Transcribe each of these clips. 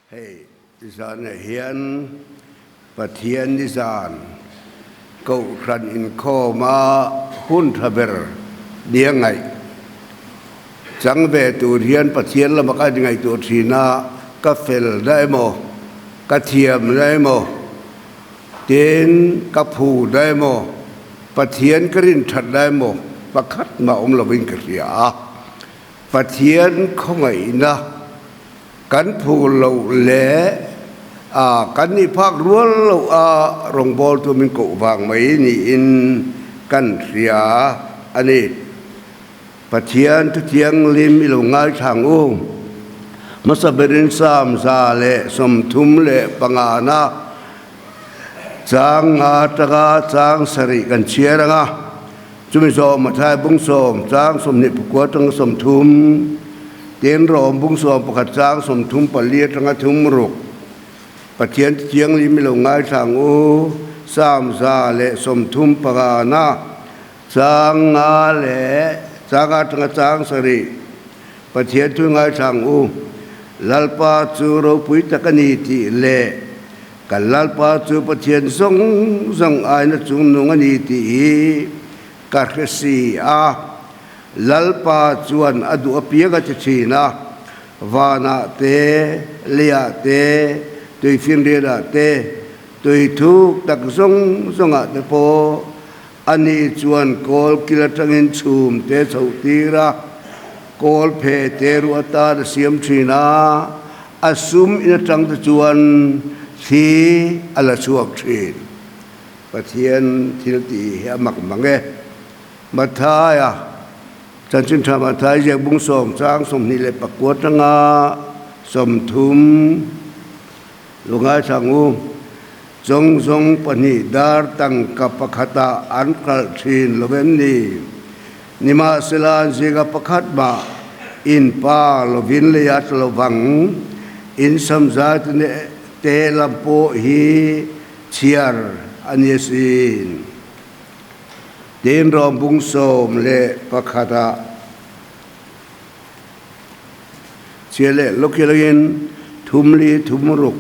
Hei zanah hian Pathian ni zan Kohhran inkhawma hun tha ber nia ngaih chang ve tur hian Pathian lama ka inngaihtuah thin a, ka fel na emaw, ka thiam na emaw, tin ka phu na emaw, Pathian ka rin that na emaw pakhat mah awm lovin ka hria a. Pathian khawngaihna kan phur loh leh a kan nih phak rual loh a rawngbawltu min koh vang mai niin kan hria a ni. Pathian thuthianghlim i lo ngaithlang u. Hmasa berin Psalm 135 na chang nga atanga chang sarih kan chhiar ang a. Chumi zawm a thlai bung sawm chang 24 atanga 30, tin rawm bung 11 chang 34 atanga 36. Pathian ti thianghlim i lo ngaithla ang u, Psalm 135 na chang nga leh chang atanga chang sarih. Pathian thu ngaithla ang u, Lalpa chu ropui tak a ni tih leh Kan Lalpa chu Pathian zawng zawng aina chungnung a ni tih hi ka hre si a. Lalpa chuan a duh apiang a ti thin a, vanah te, leiah te, tuifinriatah te, tui thuk tak zawng zawngah te pawh ani chuan kawl kil atangin chhum te chhoh tir a, kawl phe te ruah atan a siam thin a, a sum in atang te chuan thli a la chhuak thin. Pathian thil tih hi a mak mang e. Mathaia, Chanchin Tha Mathai ziak bung sawm chang 29 atanga 30. Lungaithlang u, Chawng zawng pahnih dar tangka pakhatah an kalh thin lo em ni? Nimahsela an zinga pakhat mah in pa lovin lei a tla lo vang. In samzai te lam pawh hi chhiar a ni asin. Tin rawng bung 11 ah Chhia leh lawkilangin thum li thum ruk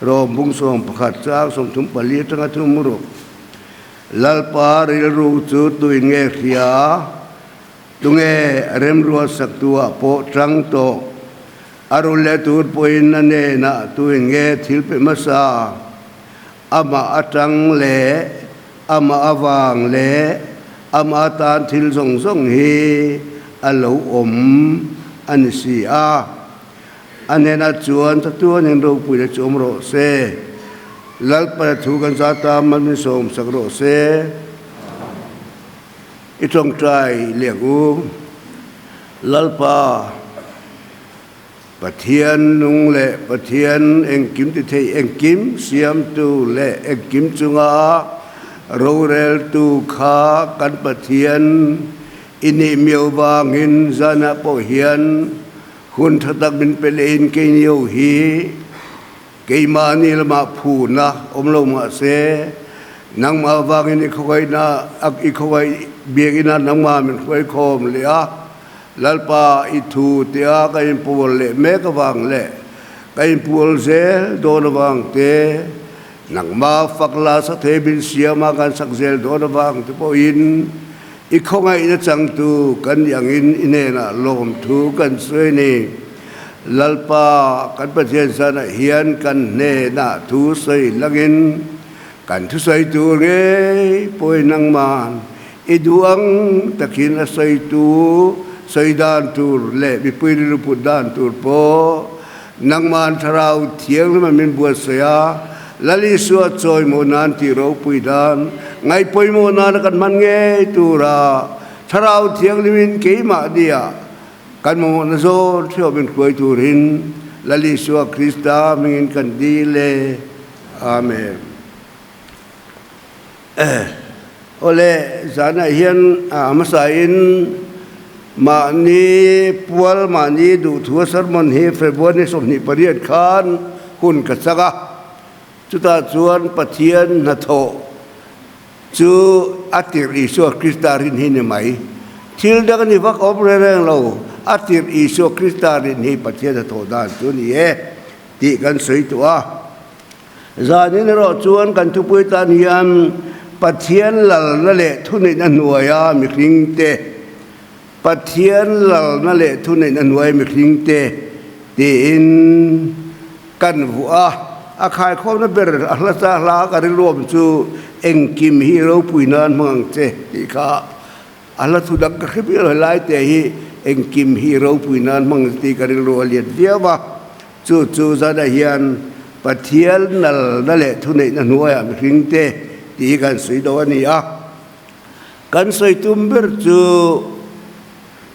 rawng bung 11 chang 34 atanga thum ruk. Lalpa rilru chu tuin nge hria? Tunge remruat saktu ah pawh tang tawh? A rul leh tur pawhin a hnenah tuin nge thil pe hmasa? Amah atang leh amah avang leh amah atan thil zawng zawng hi a lo awm a ni si a. A hnenah chuan chatuanin ropuina chu awm rawh se. Lalpana thu kan zat a, mal min sawmsak rawh se. I tawngtai leh ang u. Lalpa. Pathian nung leh Pathian engkim ti thei, engkim siamtu leh engkim chunga roreltu kha kan Pathian i nih miau vangin zanah pawh hian hun tha tak min pe lehin keini ho hi keimahni lamah phuna awm lo mahse nangmah vangin i khawngaihnaa i khawngaih biakina nangmah min hruaikhawm leh a. Lalpa i thu tia ka inpual leh mek avang leh ka inpual zel dawn avang te, nangmah fak la sak thei min siama kan sak zel dawn avang te pawhin i khawngaihna changtu kan nih angin i hnenah lawmthu kan sawi a ni. Lalpa kan Pathian zanah hian kan hnenah thu sawi langin kan thusawi tur ngei pawhin nangmah I duh ang takin a sawitu sawi dan tur leh mipui rilru put dan tur pawh nangmah Thlarau Thianghlim a min buatsaih a, Lal Isua chawimaw nan tih ropui dan ngaihpawimawh nana kan hman ngei tura Thlarau Thianghlimin keimahnia kan mamawhna zawn theuh min hruai turin Lal Isua Krista hmingin kan dil e. Amen. Awle, zanah hian a hmasain mahni pual mahni duhthua sermon hi February 28 khan hun ka chak a. Chutah chuan Pathian hnathawh chu a tirh Isua Krista rin hi ni mai. Thil dang a ni vak awm reng reng lo, a tirh Isua Krista rin hi Pathian hnathawh dan chu a ni e. tih kan sawi tawh a. Zanin erawh chuan kan thupui tan hian Pathian lalna leh thuneihna hnuaia mihringte, Pathian lalna leh thuneihna hnuaia mihringte tiin kan vuah a. A khaikhawmna ber a hlasa hla ka rilruam chu engkim hi ropui nan hmang ang che tih kha A hla thu dang ka hre miah lo, helai te hi engkim hi ropui nan hmang tih ka rilru a lian viau a, chu chu zanah hian Pathian nalna leh thuneihna hnuaiah mihring te tih hi kan sawi do a ni a. Kan sawi tum ber chu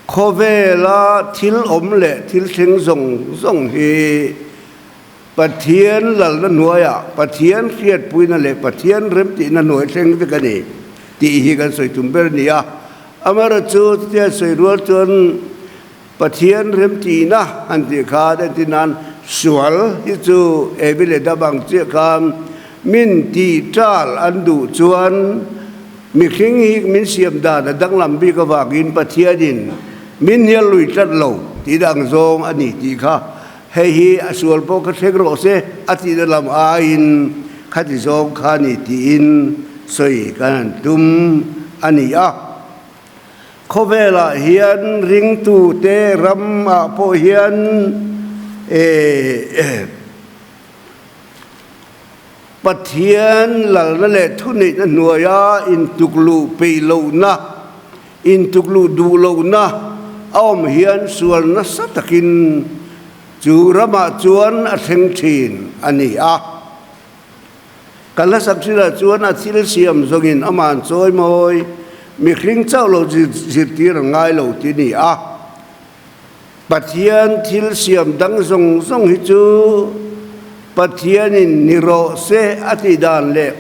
khawvela thil awm leh thil thleng zawng zawng hi Pathian lalna hnuaiah Pathian hriatpuina leh Pathian remtihna hnuai thleng vek a ni tih hi kan sawi tum ber a ni a. Amaherawhchu chutia sawi rual chuan Pathian remtihna han tih khan entir nan sual hi chu Evi leh Dam ang chiah khan min tih tal an duh chuan mihring hi min siam dan a danglam bik avangin Pathianin min hnial lui tlat lo tih dang zawng a ni tih kha Hei hi a sual pawh ka thleng rawh se a tihna lam aiin khati zawng kha ni tiin sawi kan han tum a ni a. Khawvelah hian ringtute ramah pawh hian Pathian lalna leh thuneihna hnuaia intukluh peih lohna, Intukluh duh lohna a awm hian sual nasa takin chu ramah chuan a thleng thin a ni a. Ka hlasak thinah chuan a thil siam zawngin ama'n chawi mawi mihring chauh lo zirtir a ngai lo ti ni a. Pathian thil siam dang zawng zawng hi chu Pathianin ni rawh se a tih dan leh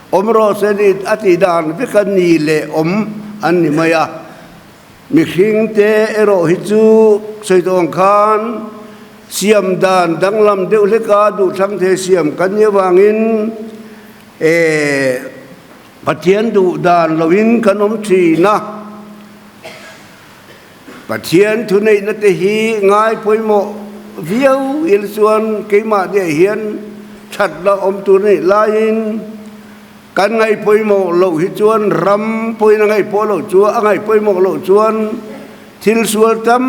awm rawh se ni a tih dan vek a ni leh awm an ni mai a. Mihringte erawh hi chu sawi tawh ang khan siam dan danglam deuh hleka duhthlang thei siam kan nih avangin Pathian duh dan loin kan awm thin a. Pathian thuneihna te hi ngai pawimawh viau ila chuan keimah deuh hian thatna awm tur a nih laiin kan ngaih pawimawh loh hi chuan ram pawhin a ngaih pawh loh chuan a ngaih pawimawh loh chuan thil sual tam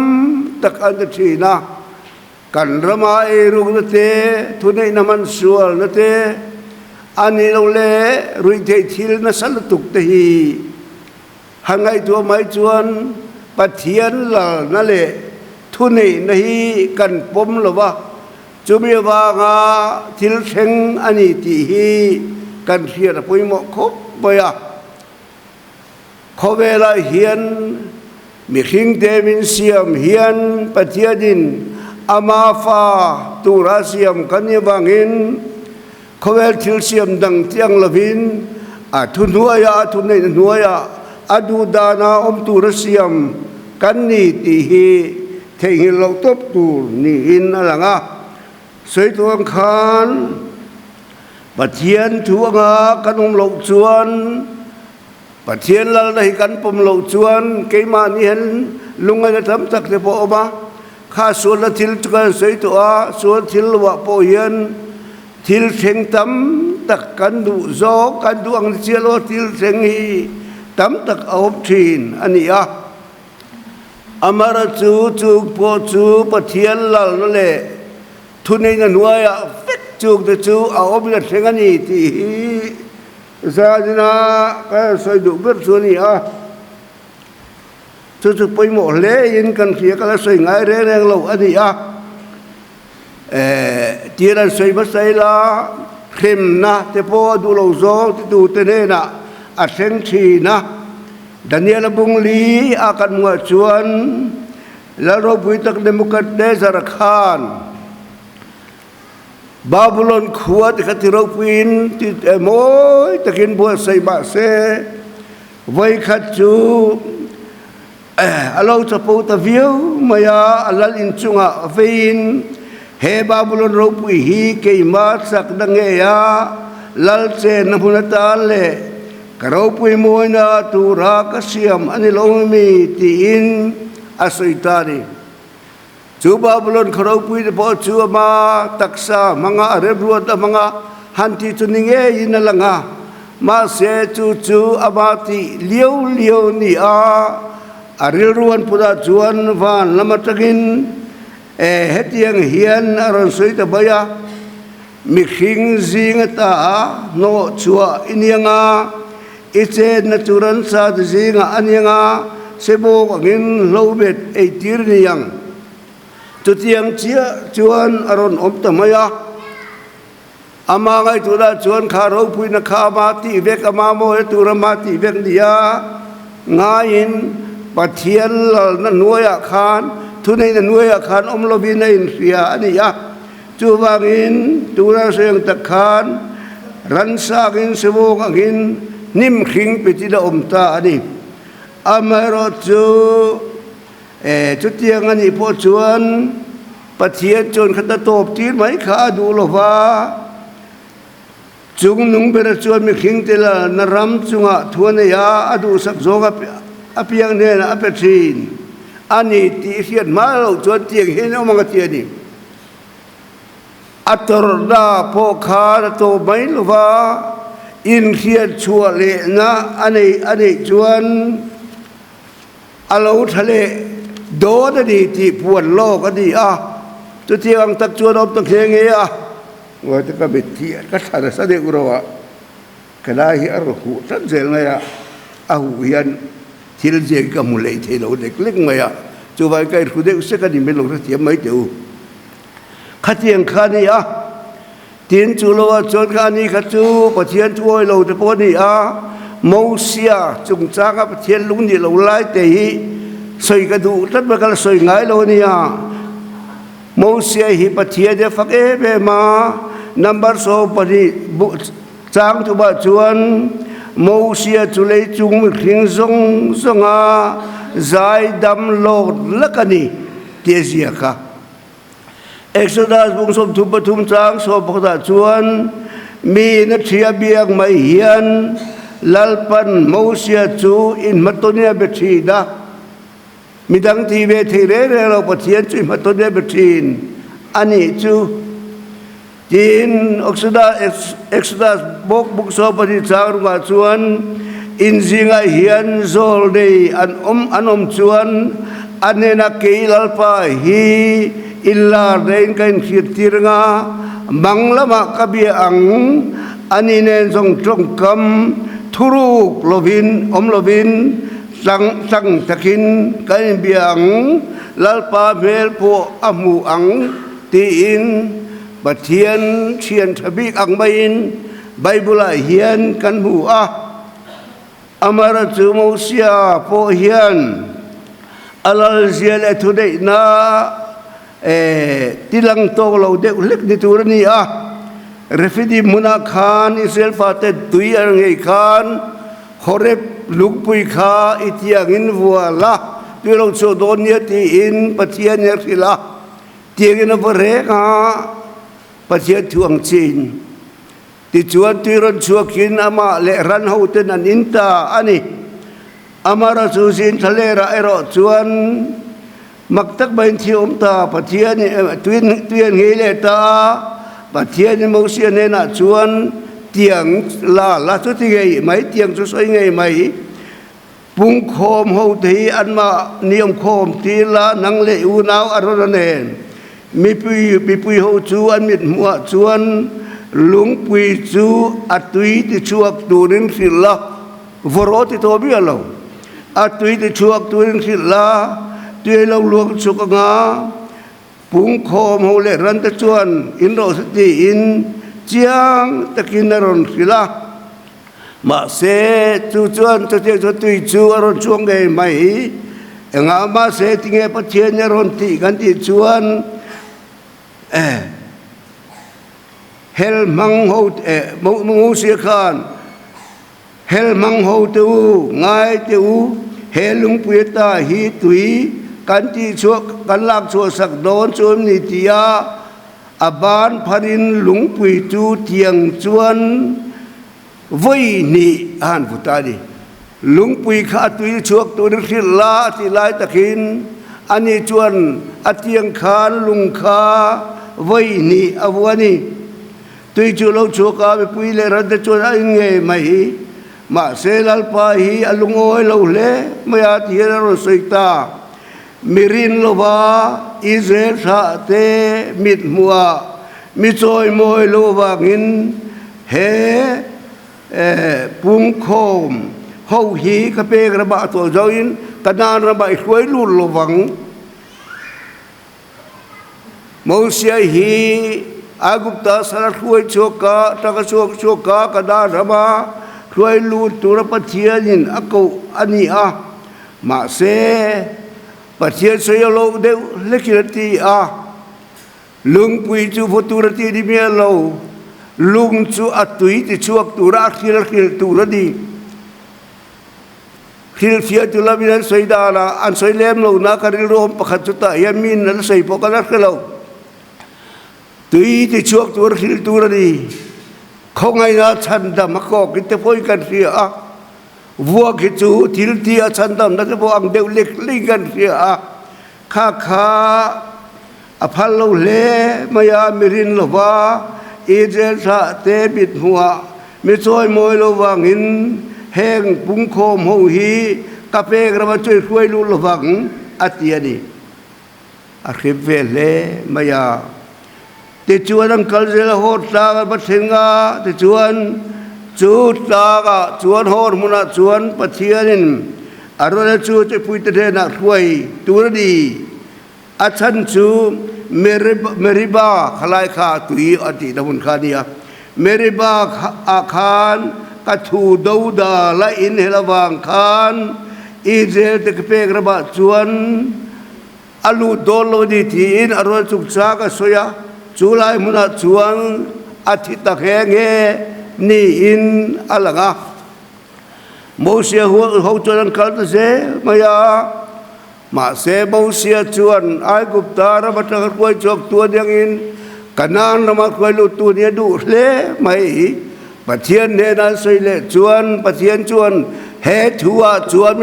tak an ti thin a. Kan rama eirukna te, thuneihna hman sualna te, a nih loh leh ruihtheih thil nasa lutuk te hi Han ngaihtuah mai chuan Pathian lalna leh thuneihna hi kan pawm lo va, chumi avanga thil thleng a ni tih hi kan hriat a pawimawh khawp mai a. Khawvelah hian mihringte min siam hian Pathianin ama fa tura siam kan nih avangin Khawvel thil siam dang chiang lovin a thuhnuaia a thuneihna hnuaia a duh dana awm tura siam kan ni tih hi theihnghilh loh tawp tur niin a lang a. Sawi tawh ang khan Pathian thu anga kan awm loh chuan Pathian lalna hi kan pawm loh chuan keimahni hian lungngaihna tam tak te pawh a awm a, kha sualna thil chu kan sawi tawh a, sual thil loah pawh hian thil thleng tam tak kan duh zawk, kan duh ang ni chiah lo a thil thleng hi tam tak a awm thin a ni a. Amaherawhchu chu pawh chu Pathian lalna leh thuneihna hnuaiah vek chungte chu a awmin a thleng a ni tih hi Zanina ka sawi duh ber chu a ni a, chu chu pawimawh hle in kan hria ka la sawi ngai reng reng lo a ni a, tir an sawi hmasa ila hremna te pawh a duh lo zawng ti tu te hnenah a thleng thin a, Daniel-a bung li a kan hmuh ah chuan Lalropui tak Nebuchadnezzar khan Babulon khua ti kha ti ropuiin ti mawi takin buatsaih mah se, vawikhat chu a lo chapo ta viau mai a, a lal inchungah veiin, He Babulon ropui hi keimah chakna ngei a, lal chenna hmun atan leh ka ropui mawina tura ka siam a ni lo mi tiin a sawi ta a ni. Chu Babulon khaw ropui te pawh chu ama taksa hmanga a remruat a hmanga han tih chu ni ngeiin a lang a, mahse chu chu ama tih liau liau ni a, a rilru an put ah chuan van lam atangin e hetiang hian a rawn sawi ta mai a, Mihring zing ata hnawh chhuah i niang a, i chenna chu ransa te zingah a niang a, sebawk angin hlobet ei tir niang. Chutiang chiah chuan a rawn awm ta mai a. Ama ngaihtuahna chuan kha ropuina kha ama tih vek, ama mawia tur ama tih vek nia ngaiin Pathian lalna hnuaiah khan, thuneihna hnuaiah khan awm lovin a inhria a ni a. Chuvangin tuna hriang tak khan ransa angin sivawk angin hnim hring petin a awm ta a ni. Amaherawhchu chutiang a nih pawh chuan Pathian chuan khat a tawp tir mai kha a duh lo va, chung nung bera chuan mihring te lalna ram chungah thu a nei a, a duhsak zawng apiang hnenah a pe thin a ni tih hriat hma loh chuan tiang hian awm ang a ti a ni. A tawrhna pawh khan a tawh mai lo va, inhriat chhuah lehna a neih a neih chuan a lo tha leh dawn a ni tih puan lawk a ni a. Chutiang ang tak chuan awm ta nghe nghe a. Ngawi ka mitthi ka thla nasa deuh ro a, ka lai hi a rawn huh tlat zel mai a, a huh hian Thil ziak ka hmu leh thei lo lek lek mai a, chuvangin ka inhru deuh sek a ni mai lo hrethiam mai teh u. Khatiang kha a ni a, tin chu lo ah chuan kha ani kha chu Pathian chu awi lo te pawh a ni a, Mosia chungchanga Pathian lung nih lo lai te hi sawi ka duh tlat mai ka la sawi ngai lo a nia. Mosia hi Pathian hi a fak em em a, number 12 Chang chungah chuan Mosia chu leichung mihring zawng zawnga zaidam lawk lak a ni tih a ziak a. Exodus bung 33 chang 11 chuan miin a ṭhia biak mai hian Lalpan Mosia chu inhmatawnin a be ṭhin a. Midang ti ve thei reng reng lo Pathian chu inhmatawnin a be ṭhin a nih chu. Tiin Exodus bawk buk 12 chang rungah chuan in zingah hian zawl nei an awm an awm chuan a hnena kei Lalpa hi inlar neiin ka inhriattir anga mang lamah ka bia ang ani nen zawng tawngkam thuruk lovin awm lovin tlang tlang takin kan inbia ang Lalpa hmel pawh a hmu ang Tiin Pathian thian tha bik ang maiin Bible-ah hian kan hmu a. Amara chu Mosia pawh hian a lalzia leh thuneihna tilang tawk lo deuh hlek ni tur a ni a. Refidim hmunah khan Israel fate tui a ngei khan Horeb lungpui kha i tiangin vual a, tui lo chhuah dawn nia tiin Pathian hi a hrilh a. Tiangin a va reng a, Pathian thu ang chin. Tichuan tui rawn chhuakin amah leh ran hoten an in ta a ni. Amara chu zin thlalerah erawh chuan mak tak maiin thi awm ta, Pathian tui an nghei leh ta a, Pathianin Mosia hnenah chuan tiang la la chu ti ngei mai, tiang chu sawi ngei mai. Pungkhawm hote hi anmah niawmkhawm tir la, nang leh unau a rawn a nen. Mipui mipui ho chu an mit hmuhah chuan lungpui chu a tui ti chhuak turin hrilh la, vawraw ti tawh miah lo. A tui ti chhuak turin hrilh la, tui lo luang chhuk anga pungkhawm ho leh rante chuan in rawh se tiin chiang takin a rawn hrilh a. Mahse, chu chuan chutiang chuan tui chu a rawn chhuak ngei mai. Engah mahse tinge Pathian a rawn tih kan tih chuan hel hmang ho Mosia khan hel hmang ho te u, ngai te u, he lungpui ata hi tui kan tih chhuah kan lak chhuah sak dawn chu em ni tia A ban pharin lungpui chu tiang chuan vawi hnih a han vut a ni. Lungpui kha a tui chhuak turin hrilh la a tih lai takin Ani chuan a tiang khan lung kha vawi hnih a vuan i tui chu lo chhuak a, mipui leh ran te chuan a in ngei mai. Mahse Lalpa hi a lungawi lo hle mai a ti hian a rawn sawi ta. Mi rin lova Israel thlah te mit hmuhah mi chawimawi lo avangin he Pungkhawm ho hi ka pek ramah a tuah zoin Kanaan ramah i hruai lut lovang. Mosia hi Aigupta sal a hruai chhuak a, tang a chhuak chhuak a, Kanaan rama hruai lut tura Pathianin a koh a ni a. Mahse, Pathian sawi a loh deuh hlekin a ti a. Lungpui chu vaw tur a ti ni miah lo, lung chu a tui ti chhuak tura a hril a hril tur a ni. Hrilhfiah tu lamin an sawi danah an sawi lem lo na ka rilru awm pakhat chu tah hian min an sawi pawh ka la hre lo. Tui ti chhuak tur a hril tur a ni. Khawngaihna chhandam a kawk in te pawhin kan hria a, vuak hi chu thil ti a chhandamna te pawh ang deuh lek lek in kan hria a, Kha kha a phal lo hle mai a, mi rin lova Israel thlah te mit hmuhah mi chawimawi lo vangin heng pungkhawm ho hi ka pek rama chu i hruai luh lovang a ti a ni. A hrip ve hle mai a. Tichuan an kal zel a, haw tlang an va thleng a, tichuan chu tlangah chuan haw hmunah chuan Pathianin a rawn chu Chepuite hnenah hruai tur a ni. A chhan chu Meriba khalai kha tui a tihna hun kha a ni a, Meriba ah khan ka thu doda la inhel avang khan Israel te ka pek ramah chuan A lut dawn lo ni tiin a rual chungchang a sawi a, chu lai hmunah chuan a thi ta nghe nghe niin a lang a. Mosia ho chuan an kal ta zel mai a, mahse Mosia chuan Aigupta ram atanga hruai chhuak tu aniangin Kanaan rama hruai lut tu nia duh hle mai. Pathian hnena an sawi leh chuan Pathian chuan he thu-ah chuan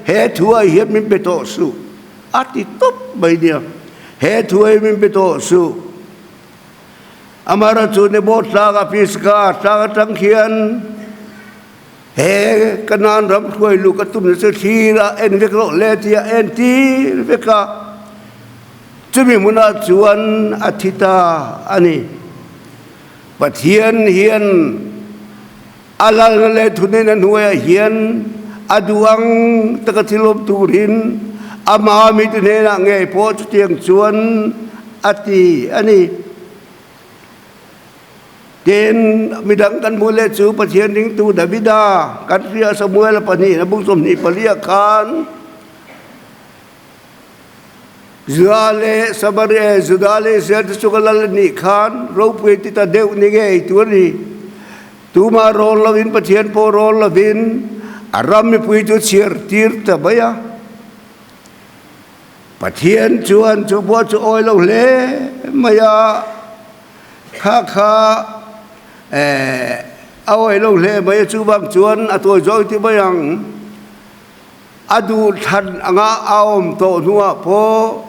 he thu-ah hian min pe tawh suh. A ti tawp mai nia. He thu hi min pe tawh suh. Amara chu Nebo tlanga Pisgah tlang atang khian he Kanaan ram hruai luh ka tum na chu thlir a en vek rawh le tia en tir vek a. Chumi hmunah chuan a thi ta a ni. Pathian hian A lalna leh thuneihna hnuaiah hian a duh ang taka thil awm turin amah mite hnenah ngei pawh chutiang chuan a ti a ni. Tin, midang kan hmuh leh chu Pathian ringtu Davida kan hria Samuela pahnihna bung 24 ah khan Juda leh Samaria, Juda leh Israel te chunga lal a nih khan ropui ti ta deuh ni ngei tur a ni. Tumah rawn lovin Pathian pawh rawn lovin a ram mipui chu chhiar tir ta mai a. Pathian chuan chu pawh chu awi lo hle mai a, kha kha eh a awi lo hle mai a, chuvang chuan a tawi zawi ti mai ang. A duh thlan anga a awm tawh hnuah pawh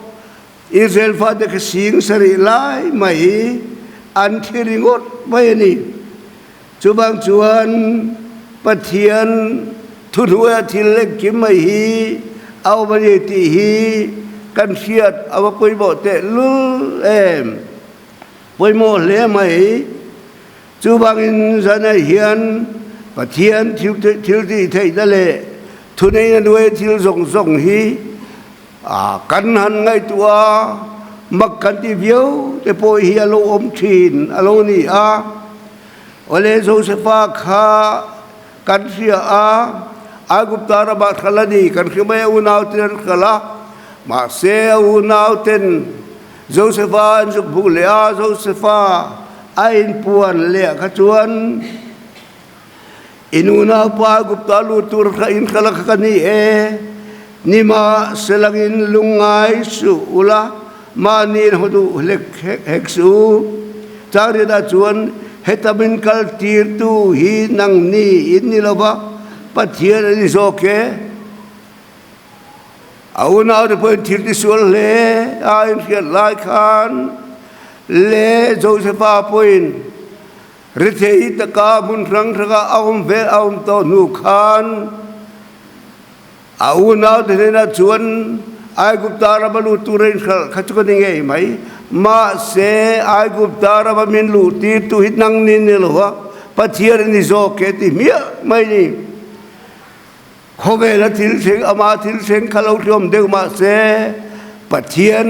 Israel fate kha sing sarih lai mai an thi ringawt mai a ni. Chuvang chuan Pathian thuhnuaia thil engkim mai hi a awm a ni tih hi kan hriat a va pawimawh tehlul em. Pawimawh hle mai. Chuvangin zanah hian Pathian thil tih theihna leh thuneihna hnuaia thil zawng zawng hi kan han ngaihtuah a, mak kan ti viau te pawh hi a lo awm thin a lo ni a. Awle Josefa kha kan hria a, Aigupta ramah hral a ni, kan hre mai a unauten an hral a, mahse a unauten Josefa an zuk hmuh leh a, Josefa a inpuan leh kha chuan i nunaupa Aigupta lut tur kha in hral kha ka ni e, nimahselangin lungngai suh ula, mahni in haw duh hlek hek suh u. Changriatah chuan heta min kal tirtu hi nang ni in ni lova, Pathian a ni zawk e. A unaute pawhin thil tisual hle a inhriat lai khan leh Josefa pawhin rethei taka hmun hrang hranga a awm vel a awm tawh hnu khan a unaute hnenah chuan Aigupta rama lut tura inhralh kha chu ka ni ngei mai. Mahse, Aigupta rama min luh tirtu hi nang ni ni lo va, Pathian a ni zawk e ti hmiah mai ni. Khawvela thil thleng, ama thil thleng kha lo hriawm deuh mahse, Pathian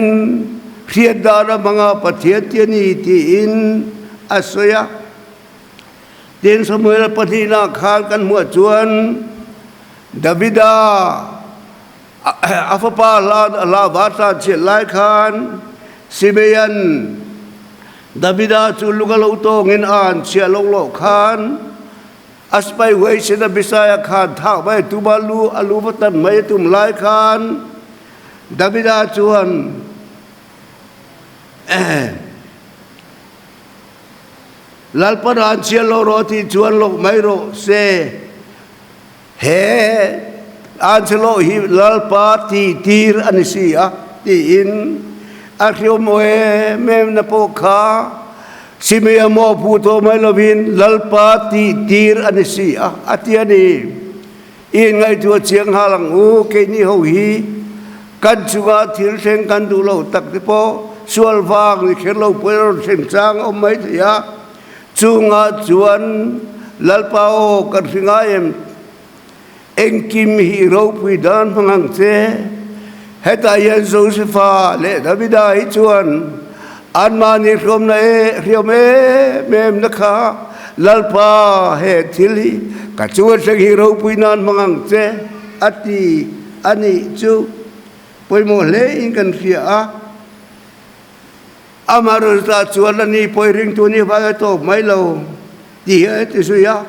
hriat dan a hmang a, Pathian ti a ni tiin a sawi a. Tin, Samuela pahnihna khan kan hmuah chuan Davida a fapa hla va tlan chhiat lai khan Simeon Davida chu lung a lo tawngin a han chhiah lo loh khan A sipai huaisen Abisai-a khan thak mai a tum a, lu a lu va tan mai a tum lai khan Davida chuan Lalpa ran chian lo rawh tih chuan lawk mai rawh se. He anchhe hi Lalpa tih tir a ni si a tiin a hriawm em em na pawh kha Simea maw phu tawh mai lovin Lalpa tih tir a ni si a a ti a ni. I inngaihtuah chiang nghal ang u, keini ho hi kan chunga thil thleng kan duh lo tak te pawh sual vang ni kher lo pawh in a rawn thleng chang a awm mai thei a, chungah chuan Lalpa aw kan hre ngai em? Engkim hi ropui dan hmang ang che. Hetah hian Josefa leh Davida hi chuan anmahni hriawmna e hriawm em em na kha Lalpa he thil hi ka chunga thleng hi ropui nan hmang ang che a ti a nih chu pawimawh hle in kan hria a. Amaherawhchu chuan a ni pawi ringtu ni vai a tawp mai lo tih hi a ti zui a.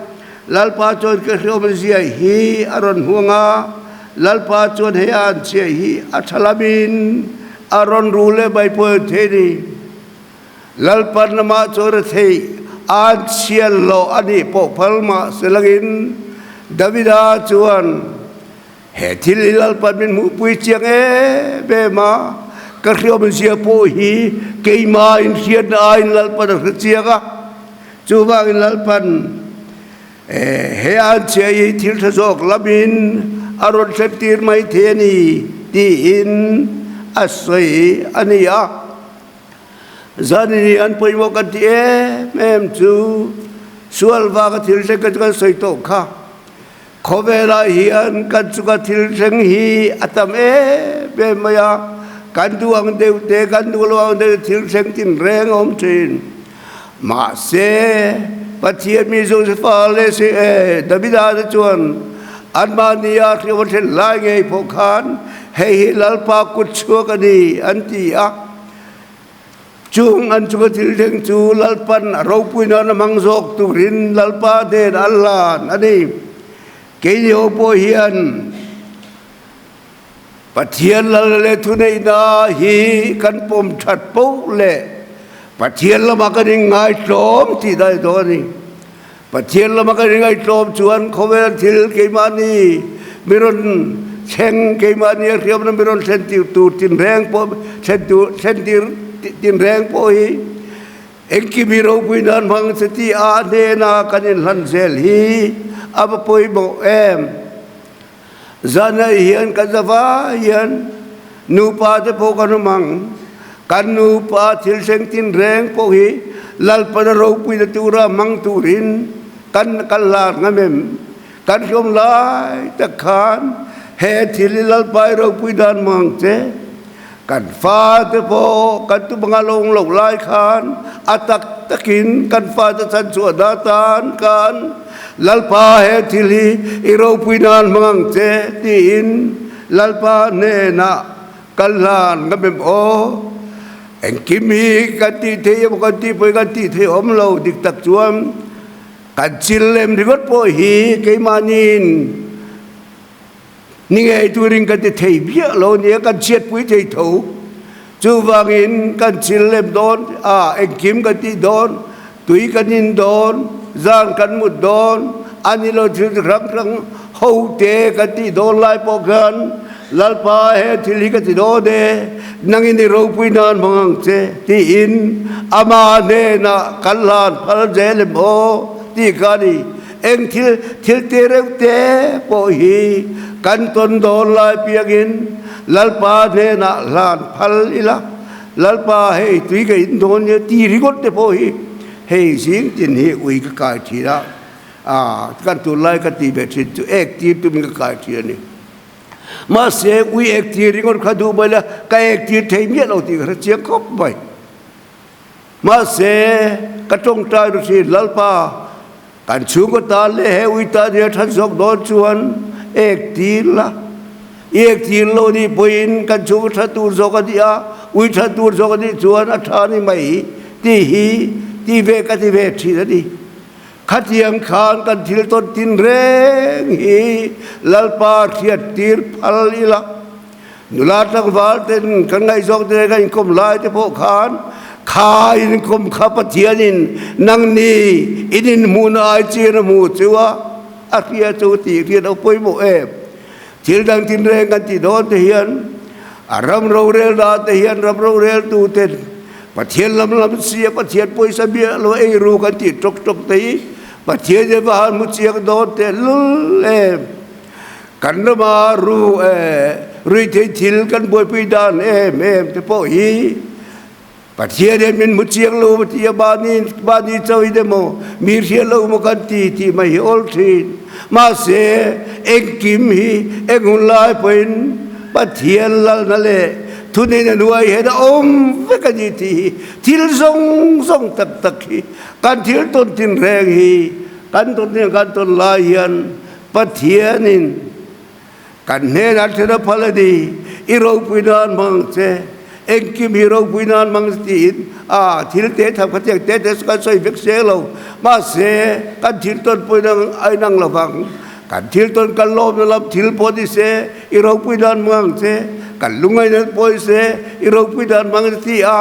Lalpa chuan ka hriawm zia hi a rawn hmuang a, Lalpa chuan hei a an chhiah hi a tha lamin a rawn ru leh mai pawh a thei ni. Lalpan amah chuan a theih a an chhiat loh a nih pawh phal mah se langin Davida chuan He thil hi Lalpan min hmuhpui chiang em em a, ka hriawmzia pawh hi keimah inhriatna aiin Lalpan a hre chiang a. Chuvangin Lalpan he anchhia hi thil tha zawk lamin a rawn thlentir mai thei a ni tiin a sawi a ni a. Zanin hi an pawimawh kan ti em em chu sual vanga thil thleng kan chu kan sawi tawh kha. Khawvelah hian kan chunga thil thleng hi a tam em em mai a, kan duh ang deuh te, kan duh lo ang deuh te thil thleng tinreng a awm thin. Mahse, Pathian mi Josefa leh Davida te chuan anmahnia hriam a thlen lai ngei pawh khan hei hi Lalpa kut chhuak a ni an ti a. Chung an chunga thil thleng chu Lalpan a ropui nan a hmang zawk turin Lalpa hnen a lan a ni. Keini ho pawh hian Pathian lal leh thuneihna hi kan pawm that poh leh Pathian lamah kan inngaitlawm tih daih dawn a ni. Pathian lama kan ingaihtlawm chuan khawvel thil keimahni mi rawn thleng, keimahni a hriamna mi rawn thlen tir tur tinreng pawh thlen tur thlen tir tinreng pawh hi engkim hi ropui nan hmang che tih a hnena kan inhlan zel hi a va pawimawh em. Zanah hian kan zava hian nupa te pawh kan awm ang. Kan nupa thil thleng tinreng pawh hi Lalpana ropuina tura hmang turin kan kal lar ngam em? Kan hlawm lai tak khan he thil hi Lalpa i ropui dan hmang ang che. Kan fate pawh kan tum anga lo awm loh lai khan a tak takin kan fate chhanchhuah dan tan khan Lalpa he thil hi i ropui nan hmang ang che tiin Lalpa hnenah kan hlan ngam em aw? Engkim hi kan tih theih emaw kan tih pawhin kan tih theih awm lo dik tak chuan kan chil lem ringawt pawh hi keimahniin Ni ngei turin kan ti thei viah lo nia, kan chhiatpui thei tho. Chuvangin kan chil lem dawn a, engkim kan tih dawn, tui kan in dawn, zan kan mut dawn, a ni lo thil chi hrang hrang ho te kan tih dawn lai pawh khan Lalpa he thil hi ka ti dawn e, nangin i ropui nan hmang ang che, tiin ama hnenah kan hlan phal zel em aw tih kha a ni. Eng thil thil te reuh te pawh hi kan tawn dawn lai piangin Lalpa hnenah hlan phal ila, Lalpa hei tui ka in dawn nia ti ringawt te pawh hi hei zing tin hi ui ka kai thin a, ah kan tunlai ka ti ve thin chu ek tir tumin ka kai thin a ni. Mahse ui ek tir ringawt kha duh mai la ka ek tir thei miah lo tih ka hre chiang khawp mai. Mahse ka tawngtai ru thin Lalpa kan chhungkaw tan leh he ui tan hi a that zawk dawn chuan ek tir la. I ek tir lo nih pawhin kan chhungkaw tha tur zawk a nih a, ui tha tur zawk a nih chuan a tha ni mai tih hi ti ve ka ti ve thin a ni. Khatiang khan kan thil tawn tin reng hi Lalpa hriat tir phal ila. Nula tlangval ten kan ngaihzawk te kan inkawm lai te pawh khan kha inkawm kha Pathianin nangni in inhmuhna ai chian a hmu chu a, a hria chu tih hriat a pawimawh em. Thil dang tinreng kan tih dawn te hian a ram rorel dan te hian ram rorel tu ten Pathian lam lam si a Pathian pawisa biah lo ei ru kan tih tawk tawk te hi Pathian hi va han hmu chiang dawn teh lul em. Kan rama ru ruithei thil kan buaipui dan em em te pawh hi Pathian hian min hmu chiang lo maw ti a mahni mahni chauhin emaw mi hriat lo maw kan ti tih mai hi awl thin. Mahse engkim hi eng hun lai pawhin Pathian lalna leh thuneihna hnuai hian a awm vek a ni tih hi thil zawng zawng tak tak hi kan thil tawn tinreng hi kan tawn tin kan tawn lai hian Pathianin kan hnenah then a phal a ni, i ropui nan hmang che, engkim hi ropui nan hmang che tiin a thil te tham kha tiang te te chu kan sawi vek seng lo, mahse kan thil tawn pawhin a inang lo vang, kan thil tawn kan lawmna lam thil pawh ni se i ropui nan hmang che, kan lungaina pawh ni se i ropui nan hmang che ti a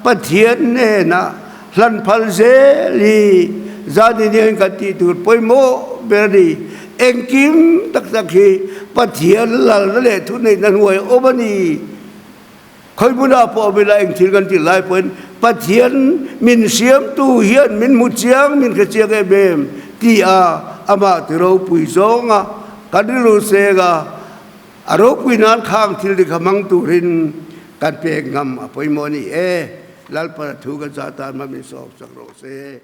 Pathian hnenah hlan phal zel hi zan in hian kan tih tur pawimawh ber a ni. Engkim tak tak hi Pathian lalna leh thuneihna hnuai awm a ni. Khawi hmunah pawh awm ila eng thil kan tih lai pawhin Pathian min siamtu hian min hmu chiang, min hre chiang em em ti a amah ti ropui zawnga kan rilru seng a, a ropui nan khang thil dik a hmang turin kan pek ngam a pawimawh a ni e. Lalpa thu kan zah tan hma min sawm sak rawh se.